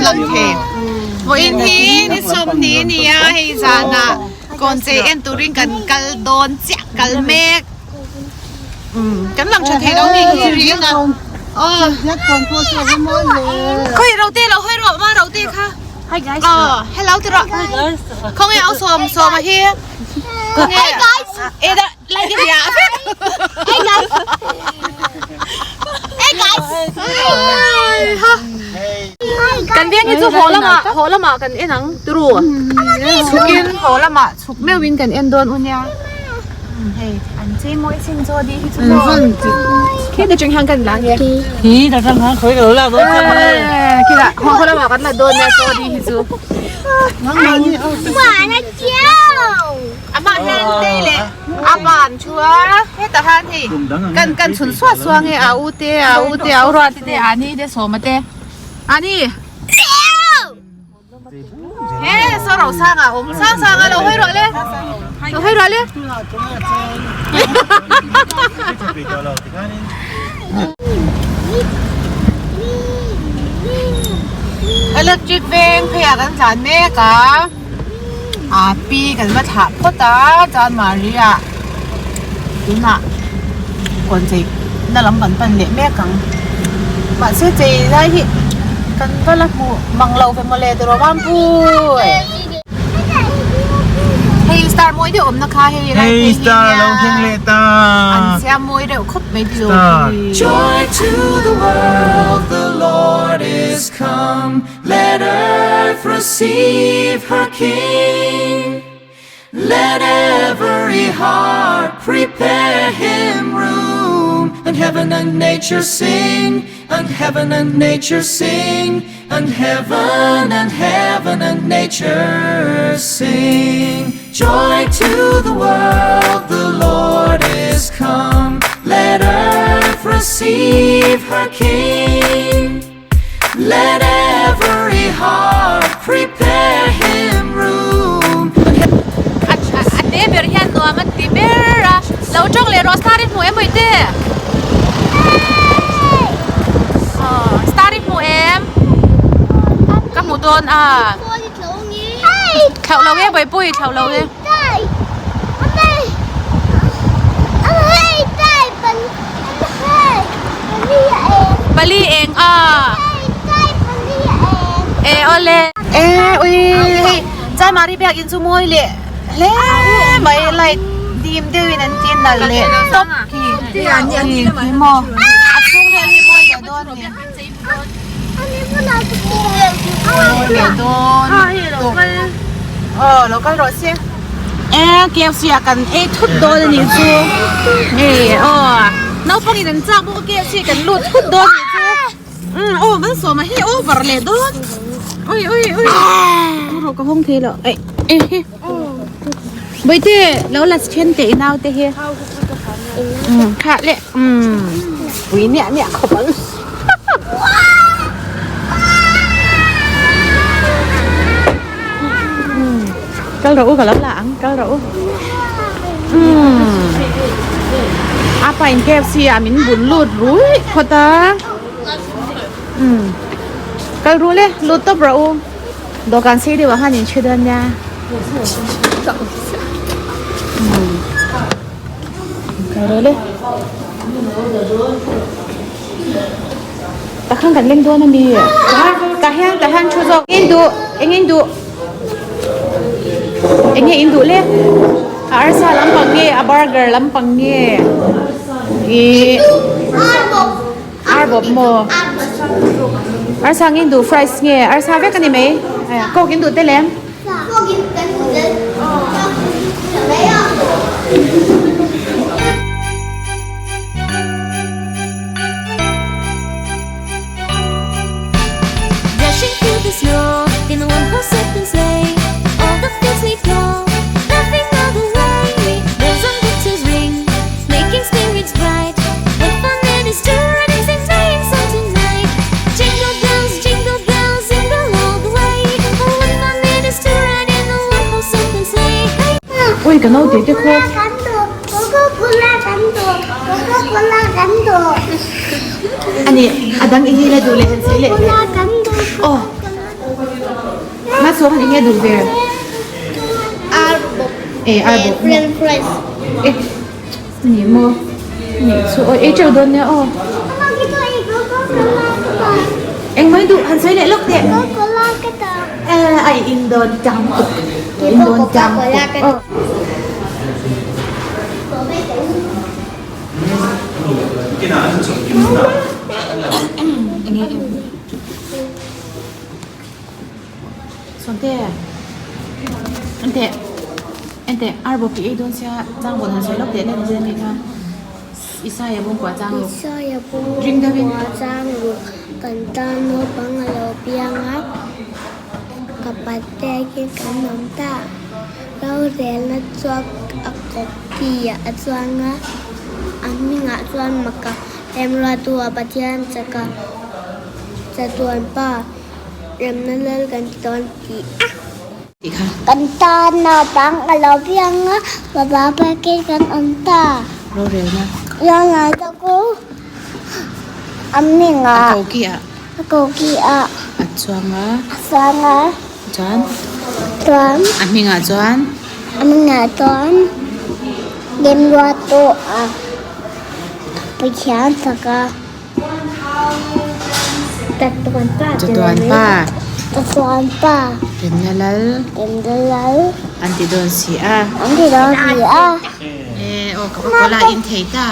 Lang thei. Vawiin hi ni sawmhnih a ni a, hei zanah kawnchei en turin kan kal dawn chiah kal mek. Kan lang tha thei lo ni hi ring a. Khawi rote lo hawi rawh ma rote kha. Hi guys. Aw hello ti rawh. Hi guys. Khawnge au sawm sawm a hi. Hi guys. E da lai ti ria vek. Hi guys. Hi guys. Ha. Kan veng hi chu haw lamah haw lamah kan en ang turu. Chhukin haw lamah chhuk meuhin kan en dawn u nia. Hei an chei mawi chin chaw di hi chu maw. Khi ta chang hian kan la nge. Khi ta chang hian khawi ka lo la dawn kha. Khi la haw lamah kan la dawn nia chaw di hi chu. Amah hian tei leh a ban thu a hetah hian hei kan kan chhun suah suah nge a u te a u te a u ruat te a ni te sawma te a ni he saw ro sang a awm sang sang a lo hawi rawh le lo hawi rawh le electric veng phei ah kan tlan mek a a pi kan va thlah phawt a chuan mahri ah tunah kawn chei na lam kan pan leh mek ang mahse chei lai hi kan va la hmuh mang lo ve mawle tiraw Mampui hei star mawi deuh awmna kha hei lai phei hi star lo thleng leh ta an siam mawi deuh khawp mai tilo Joy to the world the Lord is come Let earth receive her king Let every heart prepare him room And heaven and nature sing And heaven and nature sing And heaven and heaven and nature sing Joy to the world the Lord is come Let earth receive her king Let every heart prepare him room A te ber hian nuam a ti ber a lo tawng leh rawh star i hmu em mawite star i hmu em ka hmu dawn a thlauh lo e bawihpui thlauh lo e pali eng a e awle e ui hei Chaimari biakinn chu mawi leh hle mai light dim deuhin an ti nalh leh tawp khi khi maw a chhung vel hi mawi leh dawn a ni mawi leh dawn aw lo kal rawh se e KFC ah kan ei thut dawn a nih chu hei aw naupang in an chak bawk a KFC kan lut thut dawn a nih chu. Umm aw kan sawm a hei over leh dawn ui ui ui rawh ka hawng thei lo eh eh he bawihte lo la then teh i nau te hi umm kha le umm pui miah miah khawp ang kal rawh u ka lo la ang kal rawh u umm a pa in KFC ah min bun lut ruih phawt a umm kal ruh le lut tawp rawh u dawhkan sei deuh ah khan in chhe dawn nia umm kal rawh le Tah khan kan leng dawn a ni. Tah hian tah hian thu zawk in duh eng in duh eng nge in duh le a arsa lampang nge a burger lampang nge ih ar bawp maw arsa nge in duh fries nge arsa vek a ni mai coke in duh tel em. Dashing through the snow in a one-horse open sleigh All the fields we go, laughing all the way Bells on bobtails ring, making spirits bright What fun it is to ride and sing sleighing song tonight Jingle bells, jingle bells, jingle all the way Oh, what fun it is to ride in a one-horse open sleigh Ui ka naute te khaw. Ani a dang i la duh leh han sawi leh teh. Aw. Malsawm han enge duh ve? Arbawp. E arbawp. French fries. E ni maw? Ni chu aw ei teuh dawn nia aw. Engmah i duh han sawi leh lawk teh. A i in dawn chang tuk. In dawn chang tuk aw. Sawmte enteh enteh arbawp i ei dawn sia changvawn han sawi lawk teh nen a ni kha Isaia bawngkua chang ruk Isaia ring deuhin bawngkua chang ruk kan tan naupang a lo piang a ka pate khi kan awm ta rorelna chuak a kawpi ah a chuang a a hmingah chuan maka remruatu a Pathian chaka chatuan pa remna lal kan ti dawn tih a. Kan tan naupang a lo piang a baba pate kan awm ta. Rorelna. Rorelna chu a hmingah. A koki ah. A koki ah. A chuang a. A chuang a. Chuan. Chuan. A hmingah chuan. A hmingah chuan Remruatu a Pathian chak a. Chatuan pa. Chatuan pa. Chatuan pa. Remna lal. Remna lal. An ti dawn si a. An ti dawn si a. E aw ka coca cola in thei ta.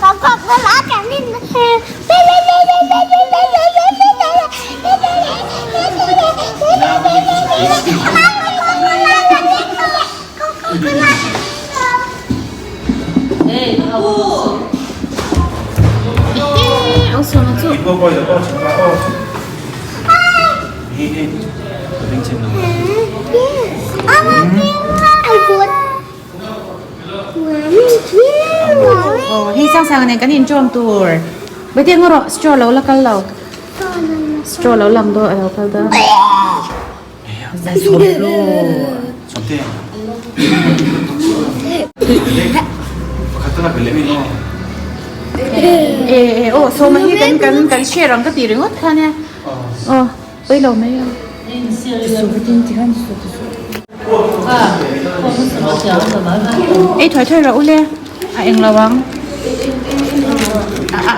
Ka coca cola kan in Hei sang sang nen kan inṭawm tur Bete ngaw rawh straw lo la kal lo straw lo lang dawn a lo kal dawn. E aw sawma hi kan kan kan share ang ka ti ringawt kha nia aw pawi lo mai ang ei thuai thuai rawh u le a eng lo ang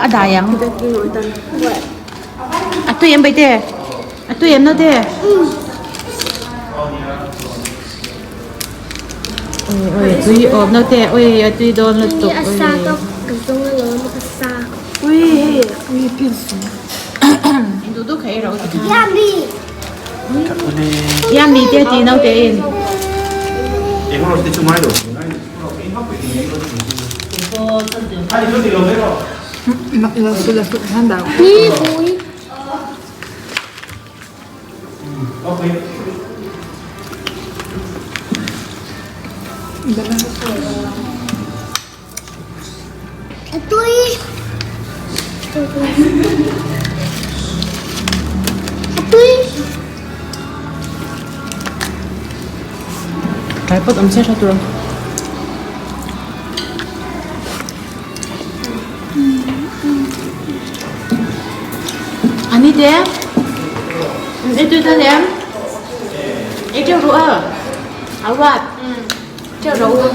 a dai ang a tui em baite. A tui em naute? Oi oi tui awm naute oi a tui dawn lutuk oi. Ui hei ui pin sung. In duh duh kha ei rawh u ti khan. Yummy te ti naute in. Tripod awm se tha tur. Ani te ei tui ta lem ei teuh ru a a ruat teuh ro u.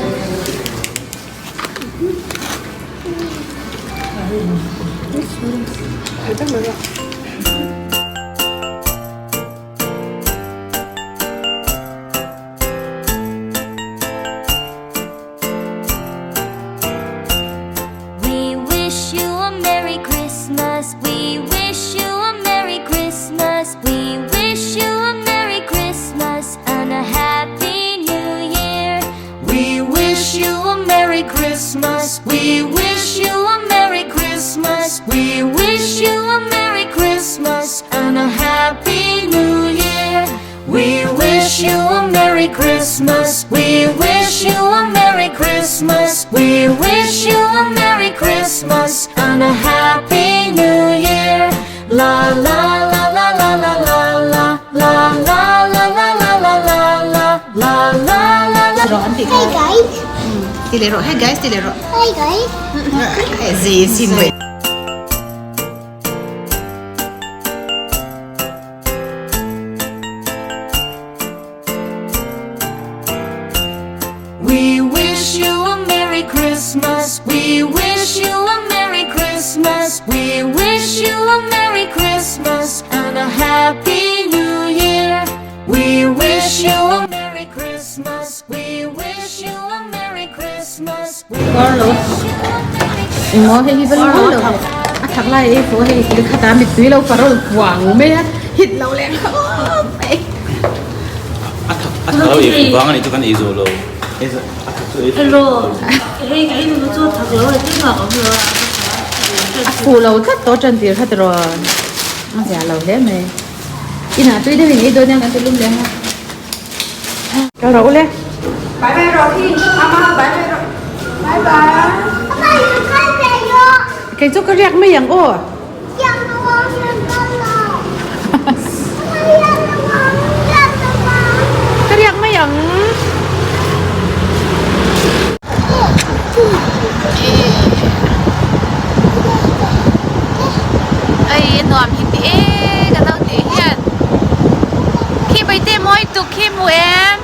We wish you a merry Christmas We wish you a merry Christmas We wish you a merry Christmas and a happy new year We wish you a merry Christmas We wish you a merry Christmas We wish you a merry Christmas and a happy new year We wish you a merry Christmas We wish you a merry Christmas We wish you a merry Christmas and a happy new year La la la la la la la la la la la la la la la la la la la la Rawh an tih Hey guys Ti leh rawh hey guys ti leh rawh Hey guys Zi sin ve. Christmas. We wish you a Merry Christmas. We wish you a Merry Engmaw hei hi va lu lo a thak lai ei fo hei thil khat a mittui lo farol puang mai a hit lo leh khawp mai. A thak a thak lo ei fuh vang a nih chu kan ei zawh lo ei zawh a thak chu ei fuh lo. Hei ka ei nu chu a thak lo a ti vang awm lo a A fuh lo tlat tawh tan tir kha tiraw a zia lo hle mai. Inah tui deuhin ei dawn nia kan ti lum leh ang a. Kal rawh ule. Bye bye rawh hi. Mama bye bye rawh. Bye bye. Kei chu ka riak mai ang aw. Ka riak mai ang. Ei nuam hi ti e ka lo tih hian khi Baite mawi tuk khi hmu em?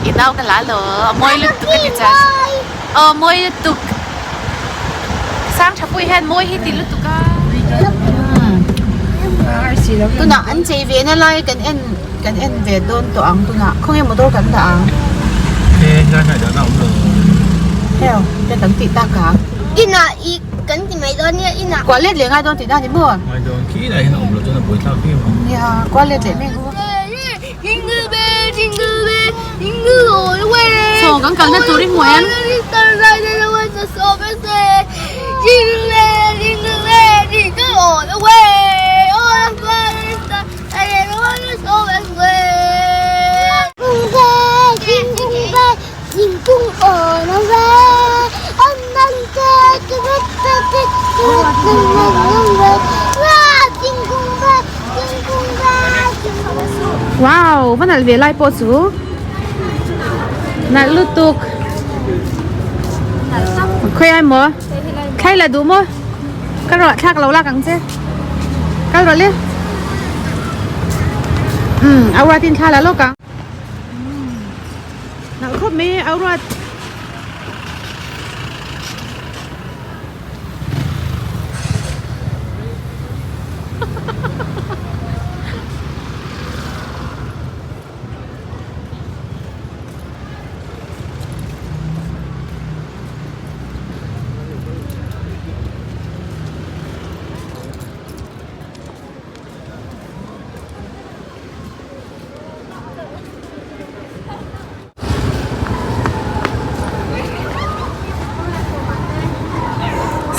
I nau ka la lo a mawi lutuk ka ti cha aw mawi lutuk sang tha pui hian mawi hi ti lutuk a tunah an chei ve na lai kan en kan en ve dawn tawh ang tunah khawnge motor kan dah ang heo te kan tih tak ang inah i kan ti mai dawn nia inah kuah let leh ngai dawn tih na ni maw ngai dawn khi inah hian a awm loh chuan a buai thlak viau ang nia kuah let leh mek u Jingle bell jingle bell jingle all the way Saw kan kalna tur i hmu em? Jingle bell jingle bell jingle all the way all the way Wow, va nalh ve lai pawh chu nalh lutuk khawi ai maw thlai la duh maw ka rawh thlak lo lak ang che kal rawh le umm a ruatin thla la lawk ang nalh khawp mai a ruat.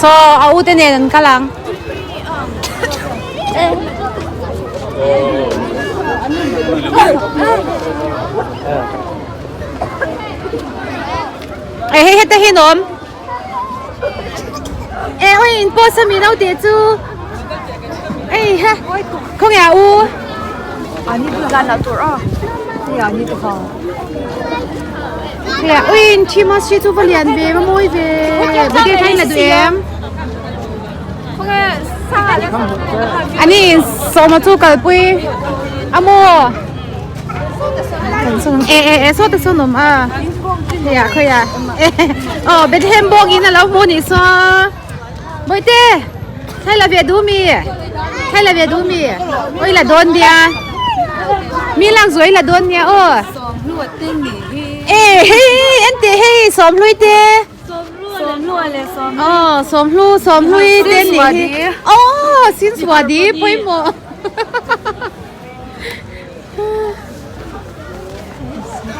Saw a u te nen an kal ang. Ê hei heta hi an awm. Ê oi in post ami naute chu. Ei ha khawnge a u. Leh ui in Christmas tree chu va lian ve va mawi ve birthday thleng la duh em ani in sawma chu kalpui a maw e e e sawta sawn awm a khawiah khawiah aw Bethlehem bawk in a lo hmu anih saw Bawihte thlai la ve duh mi thlai la ve duh mi awi la dawn nia mi lak zuai la dawn nia aw e hei en teh hei sawmhlui te aw sawmhlu sawmhlui te nih hi aw sinsuadi pawimawh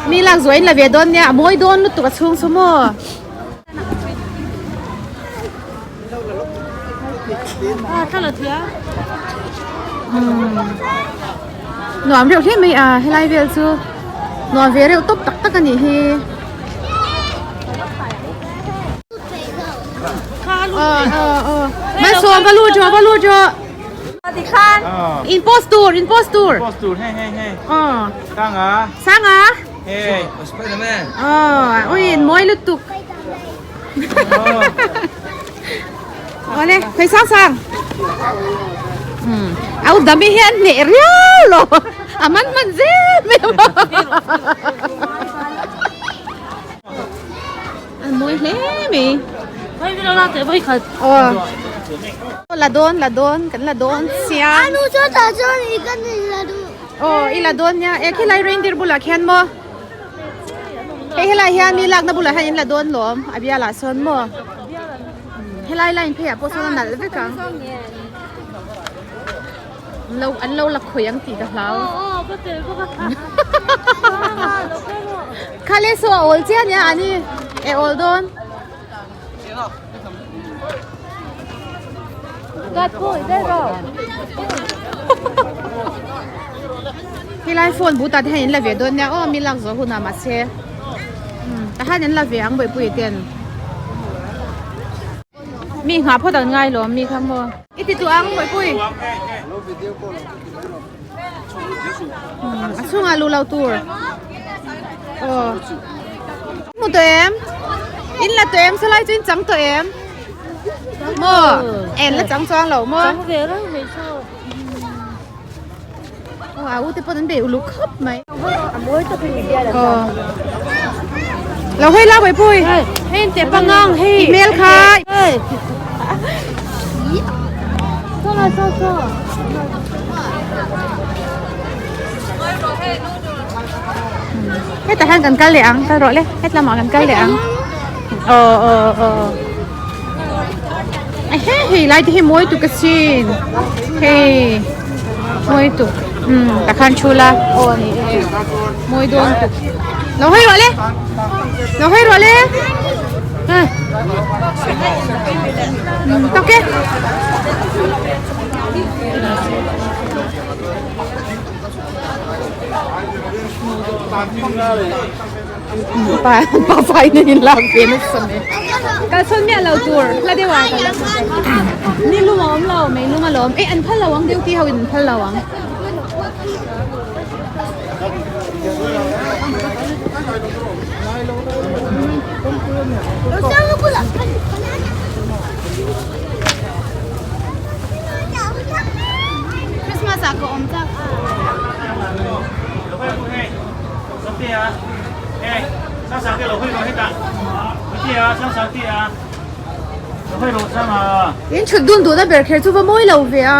mi lak zuai in la ve dawn nia a mawi dawn lutuk a chhung chu maw. Nuam reuh hle mai a helai vel chu nuam ve reuh tawp tak tak a nih hi. Malsawm va lut rawh va lut rawh. In post tur in post tur. Post tur hei hei hei. Sanga. Sanga. Hey Spiderman. Aw ui in mawi lutuk. Awle khawi sang sang. Au dami hian hneh riau lo. A man man zel mai a maw. An mawi hle mai. Vai vilo la teh vai khat. Aw. La dawn la dawn kan la dawn chiang. Anu chu tah chuan i ka nei la duh. Aw i la dawn nia e khilai reindeer bulah khian maw hei helai hian mi lakna bulah hian in la dawn lawm a bialah sawn maw helai line pheiah pawh sawn a nalh vek ang an lo an lo la khawi ang tih ka hlau khale saw a awl chiah ania ani e awl dawn. Helai phone but ah te hian in la ve dawn nia aw mi lak zawh hunah mahse tah hian an la ve ang bawihpuii ten mi nghah phawt an ngai lawm mi kha maw i ti duh ang bawihpui a chhungah luh lo tur aw hmu tawh em in la tawh em salai chu in chang tawh em maw en la chang chuang lo maw Chang ve reng mai chu aw a u te pawh an bei uluk khawp mai a mawi tak in bial an aw lo hawi la bawihpui hei in te pangang hei i hmel kha hei saw saw saw Hetah hian kan kal leh ang kal rawh le het lamah kan kal leh ang aw aw aw he hei lai te hi mawi tuk asin hei mawi tuk umm tah khan thu la aw ni e mawi dawn tuk lo hawi rawh le lo hawi rawh le tawk e. Pa pa fai na in lak ve nasa mai kalsawn miah lo tur hla deuh ah kal ni lum a awm lo mei lum a lawm eh an phal lo ang duty ho in an phal lo ang. Christmas ah ka awm chak. In thut dun duhna ber kher chu va mawi lo ve a.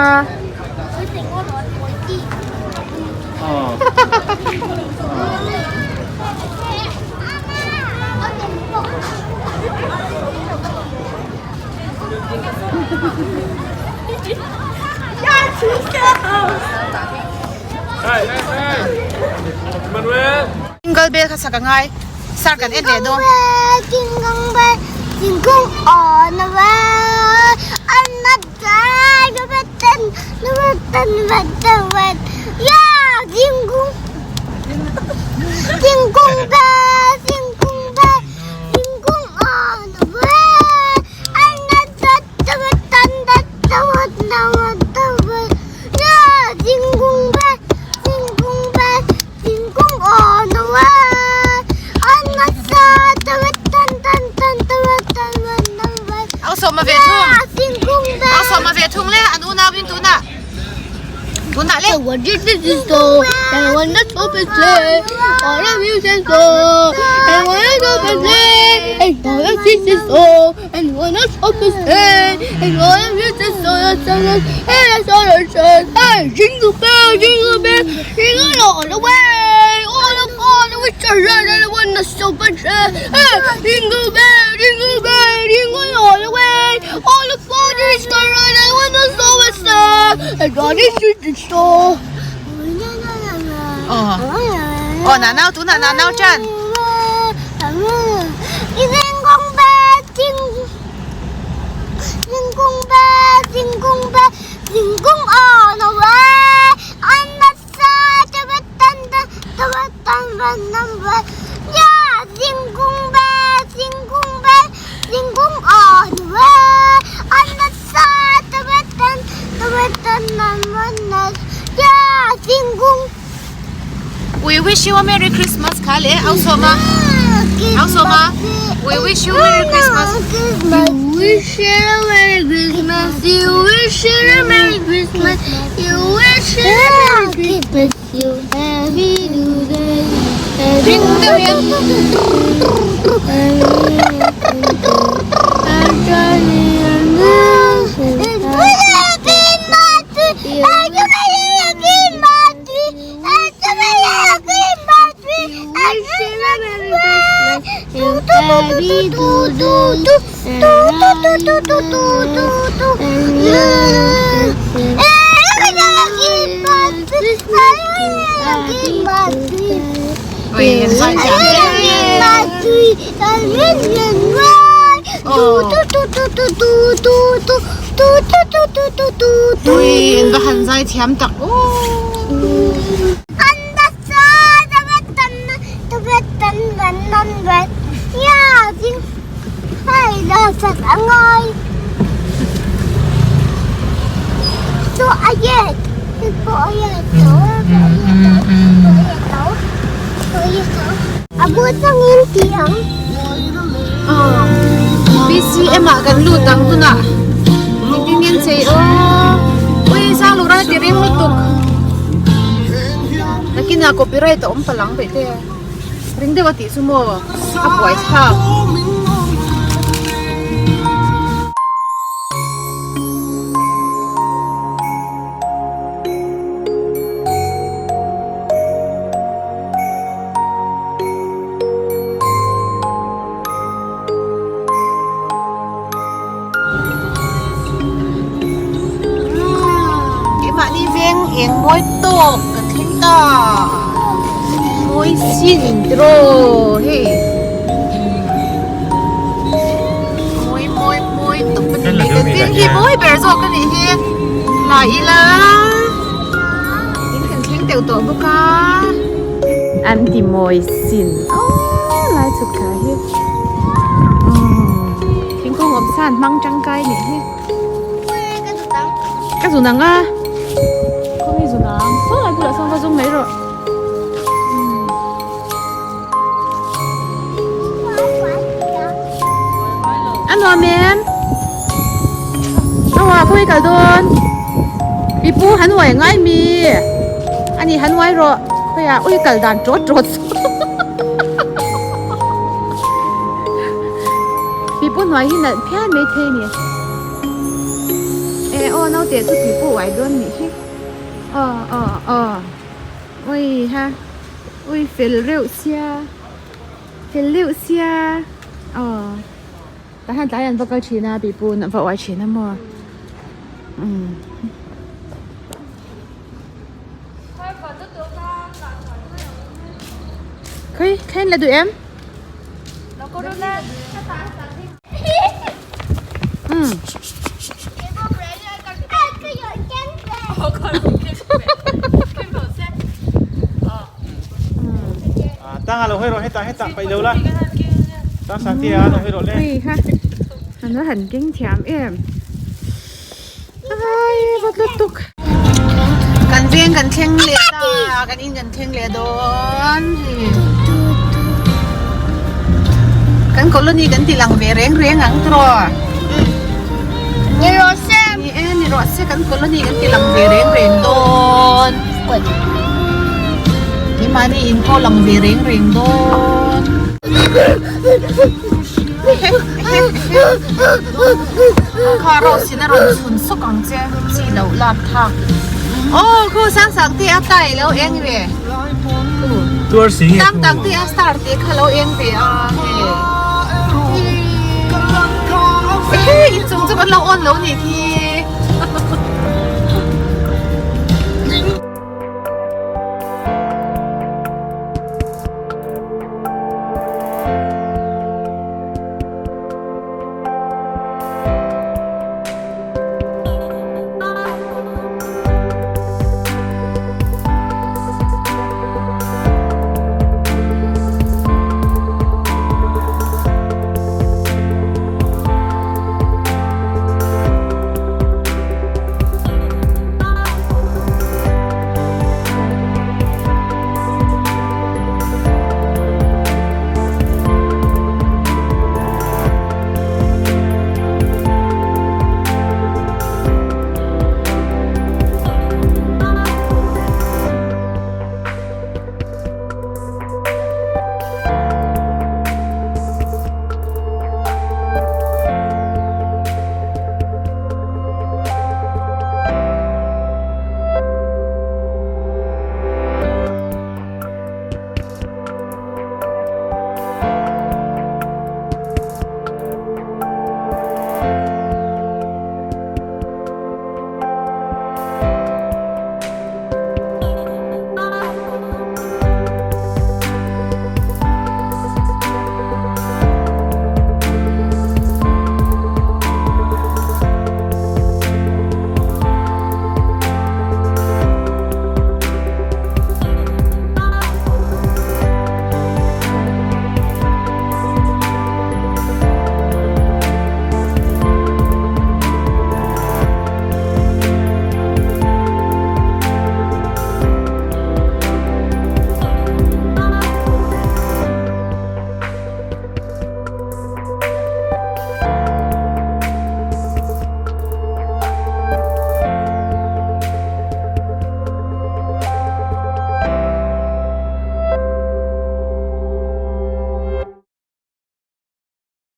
Jingle bell kha sak a ngai sar kan en leh dawn. Au sawma ve thung au sawma ve thung le an unau in tunah tunah le Aw nanau tunah nanau chan. We wish you a Merry Christmas kha le au sawma au sawma We wish you Merry Christmas You wish you a Merry Christmas You wish you a Merry Christmas You wish you a Merry Christmas You Happy New Year Ring deuh hian Ui an va han zai thiam tak aw. BCM ah kan lut ang tunah engtin nge an chei aw ui sang lura ti reng lutuk. Nakinah copyright a awm palh ang peih te ring deuh a tih chu maw a buai thlak. Keimahni veng eng mawi tawk kan thleng ta mawi sin tiraw hei mawi mawi mawi tawp a ni kan veng hi mawi ber zawk a nih hi la ila in kan thleng teuh tawh bawk a an ti mawi sin aw lai chhuk thla hi. Thingkung awm san hmang tangkai nih hi. Ka zun ang a. Khaw hi zun ang. Saw lai bulah sawn va zum mai rawh. A nuam em? Awa khaw hi kal dawn. Pipu han uai ngai mi. Ani han uai rawh. Khawiah ui kal dan tawt tawt. Pipu hnuai hi nalh phian mai thei a ni. E aw naute chu pipu uai dawn nih hi. Aw aw aw ui ha ui fel reuh sia fel deuh sia aw tah hian tlai an va kal thin a pipu an va uai thin a maw umm. Khawi khain la duh em? Umm. Tang lo hei rawh heta heta paih lo la tang sang tia lo hei rawh le. Hei ha an va han keng thiam em. Ai vawt lutuk. Kan veng kan thleng leh ta kan in kan thleng leh dawn kan colony kan ti lang ve reng reng ang tiraw Ni rawh se ni e ni rawh se kan colony kan ti lang ve reng reng dawn keimahni in pawh lang ve reng reng dawn. Kha rose in a rawn chhun sawk ang che chi loh lak thak aw khu sang sang te a tai lo eng ve tang tang te a star te kha lo eng ve a hei in chung chu kan lo on lo nih khi.